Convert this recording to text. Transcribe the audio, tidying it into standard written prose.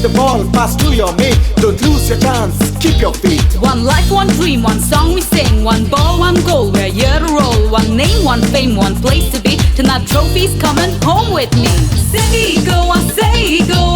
The ball, pass to your mate. Don't lose your chance, keep your faith. One life, one dream, one song we sing. One ball, one goal, we're here to roll. One name, one fame, one place to be. Tonight trophies coming home with me. Say Goa, say Goa.